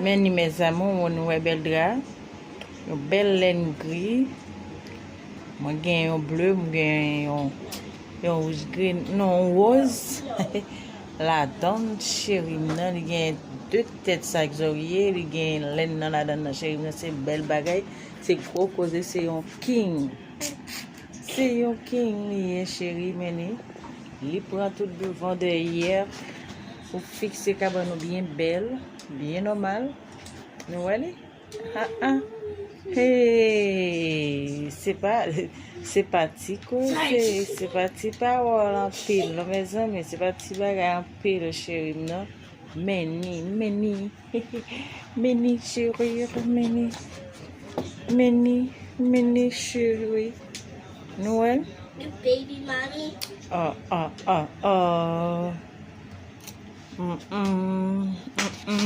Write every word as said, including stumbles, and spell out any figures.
Men ni, mes amours, nou wè bèl dra, yon bèl lèn gri. Mwen gen yon ble, mwen gen yon, yon wouj gri, non, yon woz. Ladan, cheri m nan, li gen de tèt sa k zòrye, li gen lèn nan ladan nan, cheri m nan, se bèl bagay, se gwo koze, se yon king. Se yon king li ye, cheri, men li, li pran tout devan dèyè. Ou fikse kabann ou byen bèl, byen nòmal. Nou wè li? Ah, ah. Hey, se pa, se pa ti koze, se pa ti pawòl anpil, non, mezanmi, se pa ti bagay anpil, cheri m nan. Men ni, men ni, men ni, cheri, men ni, men ni, men ni, cheri. Nou wè? The baby mommy. Oh, oh, oh, oh. Mm, mm, mm, mm.